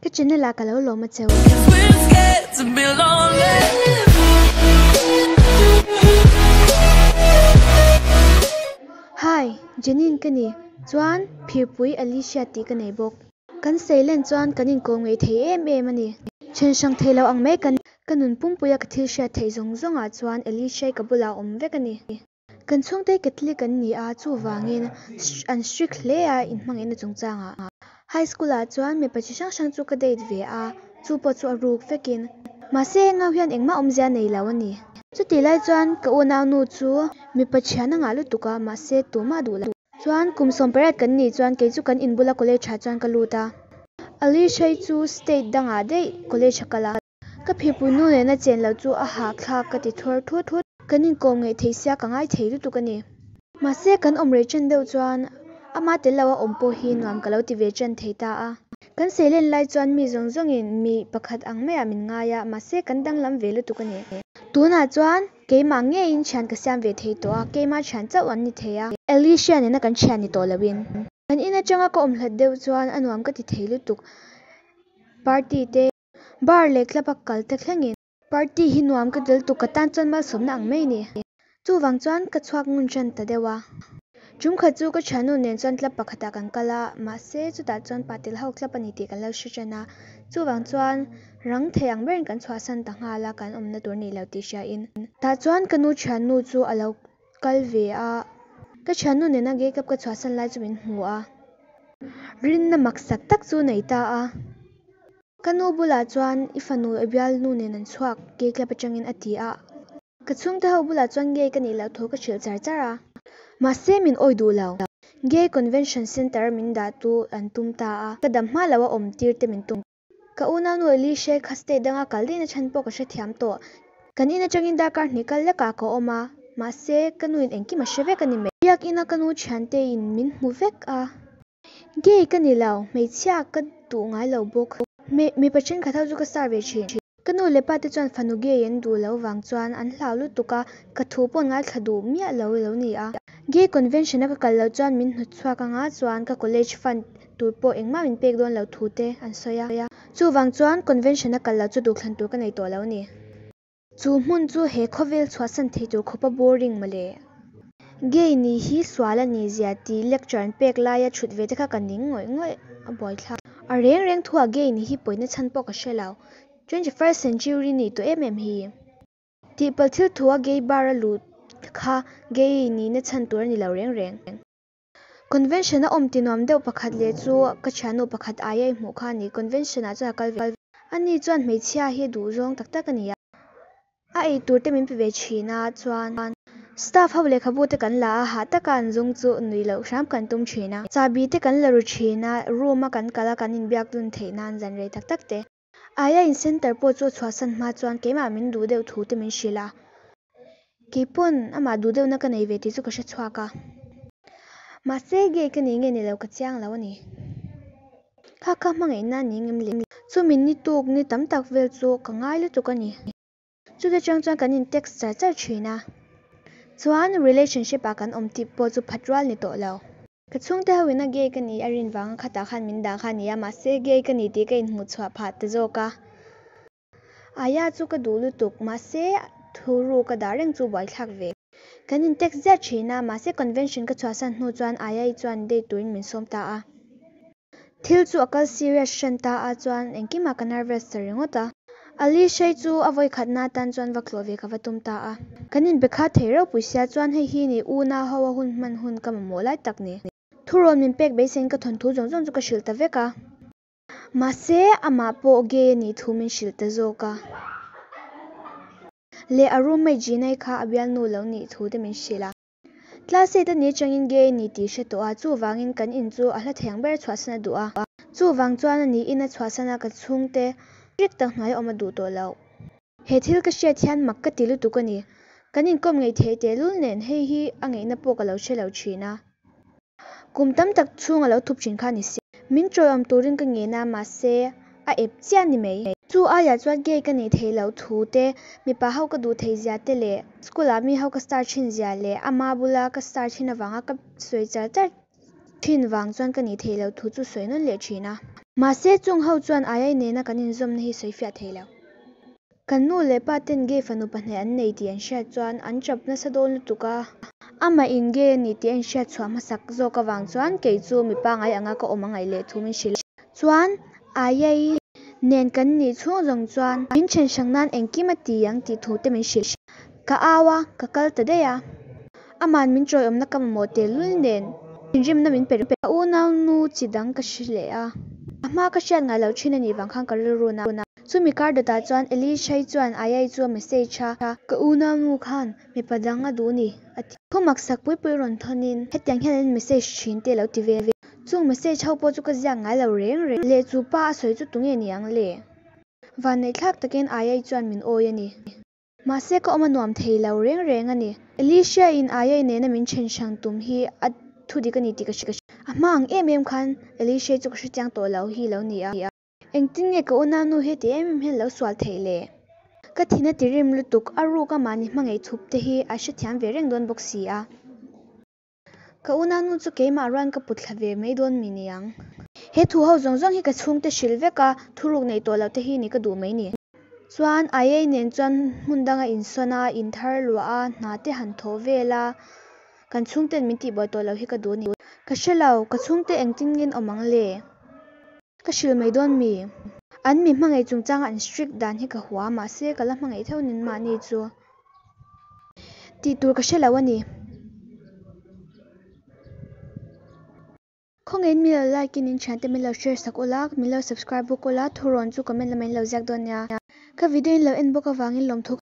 Ka channel ah ka lo lawm a cheu. Hi, Jenin ka ni. Chuan, phirpui Alicia tih ka nei bawk. Kan seilen chuan kan inkawm ngei thei em em a ni. Then hrang thei lo ang mai kan. Ka nun pumpuia ka thil hriat theih zawng zawngah chuan Alicia-i ka bulah a awm vek a ni. Kan chhungte Catholic an ni a, chuvangin an strict hle a inhmangaihna chungchangah. High school ah chuan mipa chi hrang hrang chu ka date ve a, chu pawh chu a ruk vekin. Mahse heng ho hian engmah awmzia nei lo a ni. Chutih lai chuan ka unaunu chu mipa thian a ngah lutuk a, mahse tumah duh lo. Chuan kum 18 kan nih chuan kei chu kan inbula college ah chuan ka lut a. Alishai chu state dangah daih college a kal a. Ka phirpui nu nena chen lo chu a hahthlak ka ti thawr thut thut. Kan inkawm ngeih thei sia ka ngai thei lutuk a ni. Mahse kan awm rei ṭan deuh chuan ama tel loa awm pawh hi nuam ka lo ti ve ṭan thei ta a. Kan seilen lai chuan mi zawng zawngin mi pakhat ang maiah min ngai a, mahse kan danglam ve lutuk a ni. Tunah chuan keimah ngeiin ṭhian ka siam ve thei tawh a, keimah ṭhian chauh an ni thei a. Alicia nena kan ṭhian ni tawh loin. Kan in aṭanga ka awm hlat deuh chuan a nuam ka ti thei lutuk. Party te. Bar leh club a kal te thlengin. Party hi nuam ka tel tuk ka tan chuan malsawmna ang mai ni. Chuvang chuan ka chhuak ngun ṭan ta deuh a. Ṭum khat chu ka ṭhiannu nen chuan club pakhatah kan kal a, mahse chutah chuan pa tel ho club a ni tih kan lo hre ṭan a. Chuvang chuan rang thei ang berin kan chhuahsan ta nghal a, kan awmna tur nih lo tih hriain. Tah chuan ka nu ṭhiannu chu a lo kal ve a, ka ṭhiannu nena gay club ka chhuahsan lai chu min hmu a. Rinna maksak tak chu nei ta a. Ka nu bulah chuan i fanu i bialnu nen an chhuak gay club atangin a ti a. Ka chhungte ho bulah chuan gay ka nih loh thu ka hrilh char char a. Mahse min awi duh lo. Gay convention centre min dah tu an tum ta a. Ka dam hma lo a awm tir te min tum. Ka unaunu Elisha kha state danga kal daihna chhan pawh ka hrethiam tawh. Kan in atangin darkar hnih kal lekah ka awm a, mahse ka nuin engkim a hre vek a ni mai. Biakina ka nu thiante in min hmu vek a. Gay ka ni lo, hmeichhia ka duh ngai lo bawk. Mipa thenkhat ho chu ka star ve thin. Ka nu leh pa te chuan fanu gay an duh lo vang chuan an hlau lutuk a, ka thu pawh an ngaithla duh miah lo lo ni a. Gay convention a ka kal loh chuan min hnawt chhuak anga chuan ka college fund tur pawh engmah min pek dawn lo thu te an sawi a. Chuvang chuan convention a kal loh chu duhthlan tur ka nei tawh lo ni. Chu hmun chu he khawvel chhuahsan thei tur khawpa boring mawle. Gay nih hi sual a ni zia tih lecture an pek laia thut ve te kha ka ning ngawih ngawih a buaithlak. A reng reng thuah gay nih hi pawina chhan pawh ka hre lo. 21st century nih tawh em em hi. Tihpalh thil thua gay bar a luh kha gay nihna chhan tur a ni lo reng reng. Convention a awm ti nuam deuh pakhat leh chu ka thiannu pakhat aia i hmuh kha a ni. Convention ah chuan a kal ve. Ani chuan hmeichhia hi duh zawng tak tak a ni a. A ei tur te min pe ve thin a, chuan staff ho lehkhabu te kan la a, hah taka an zawng chu nui loh hram kan tum thin a. Chahbi te kan la ru thin a, room a kan kal a kan inbiak dun theih nan zan rei tak tak te. Aia in center pawh chu a chhuahsan hma chuan keimah min duh deuh thu te min hrilh a, keipawn amah duh deuhna ka nei ve tih chu ka hre chhuak a. Mahse gay ka nih nge ni lo ka chiang lo a ni. Kha kha hmangaihna a ni ngem le? Chumi ni tuk ni tam tak vel chu ka ngai lutuk a ni. Chute chang chuan kan in text char char thin a, chuan relationship ah kan awm tih pawh chu phat rual ni tawh lo. Ka chhungte ho ina gay ka nih a rin vanga khatah khan min dah kha a ni a, mahse gay ka ni tih ka inhmuh chhuah phah ta zawk a. Aya chu ka duh lutuk, mahse thu ru ka dah reng chu buaithlak ve. Kan in text ziah thin a, mahse convention ka chhuahsan hnu chuan Aya-i chuan date turin min sawm ta a. Thil chu a kal serious hran ta a chuan engkimah ka nervous ta ringawt a. Alishai chu a vawikhatna atan chuan va tlawh ve ka va tum ta a. Kan inbe kha thei ropui sia chuan hei hi ni unau ho a hun hman hun ka mamawh lai tak ni. Thurawn min pek beiseiin ka thawnthu zawng zawng chu ka hrilh ta vek a. Mahse amah pawh gay a nih thu min hrilh ta zawk a. Leh a roommate Gina-i kha a bialnu lo nih thu te min hrilh a. Class eight a ni atangin gay a ni tih hre tawh a, chuvangin kan in chu a hla theng ber chhuahsan a duh a. Chuvang chuan a ni in a chhuahsan a, ka chhungte rik tak hnuai a awm a duh tawh lo. He thil ka hriat hian mak ka ti lutuk a ni. Kan inkawm ngei theih tehlul nen hei hi a ngeihna pawh ka lo hre lo thin a. Kum tam tak chhung a lo thup thin kha a ni si. Min tawiawm turin ka ngen a, mahse a ep chiah a ni mai. Chu aiah chuan gay ka neih theih loh thu te, mipa ho ka duh theih zia te leh school ah mi ho ka star thin zia leh ama bula ka star thin avanga ka sawi char char thin vang chuan ka neih theih loh thu chu sawi nawn leh thin a. Mahse chung ho chuan Ayai nena kan inzawmna hi sawi fiah thei lo. Kan nu leh pa ten gay fanu pahnih an nei tih an hriat chuan an tap nasa dawn lutuk a. Amah in gay a ni tih a inhriat chhuah hmasak zawk avang chuan kei chu mi pangai anga ka awm a ngaih leh thu min hrilh a. Chuan Ayai nen kan nih chhung zawng chuan min then hrang nan engkim a ti ang tih thu te min hrilh. Ka au a, ka kal ta daih a. Aman min tawiawmna ka mamawh tehlul nen thinrimna min pe reng. Ka unaunu chi dang ka hre leh a, a hma ka hriat ngai loh thin a nih vang khan ka rilru na. Chumi kar dawtah chuan Elishai chuan Ayai chu a message a, Ka unaunu khan mipa dang a duh ni a ti. Thu maksak pui pui rawn thawnin hetiang hian an message thin te lo ti vel. Chung message ho pawh chu ka ziak ngai lo reng reng. Leh chu pa a sawi chu tunge ni ang le? Vanneihthlak takin Ayai chuan min awi a ni. Mahse ka awm a nuam thei lo reng reng a ni. Alicia in Ayai nena min then hrang tum hi a thu dik a ni tih ka hria. A hma ang em em khan Alicia chu ka hrechiang tawh lo hi lo ni a. Engtin nge ka unaunu hi ti em em hian lo sual theih le? Ka thin a ti rim lutuk, a ruk a mahni hmangaih thup te hi a hrethiam ve reng dawn bawk si a. Ka unaunu chu keimah ruan ka put thla ve mai dawn mi niang. He thu ho zawng zawng hi ka chhungte hrilh vek a, thuruk neih tawh loh te hi ni ka duh mai ni. Chuan Ayai nen chuan hmun danga insawn a, inthar luah a, hna te han thawh vel a, kan chhungten min tihbuai tawh loh hi ka duh a ni. Ka hre lo, ka chhungte engtin nge an awm ang le? Ka hrilh mai dawn mi? An mi hmangaih chungchanga an strict dan hi ka hua, mahse ka la hmangaih theuh nen mahni chu tih tur ka hre lo a ni. Khawngaihin min lo like in in thiante min lo share sak ula, min lo subscribe bawk ula, thurawn chu comment lamah in lo ziak dawn nia. Ka video in lo en bawk avangin lawmthu.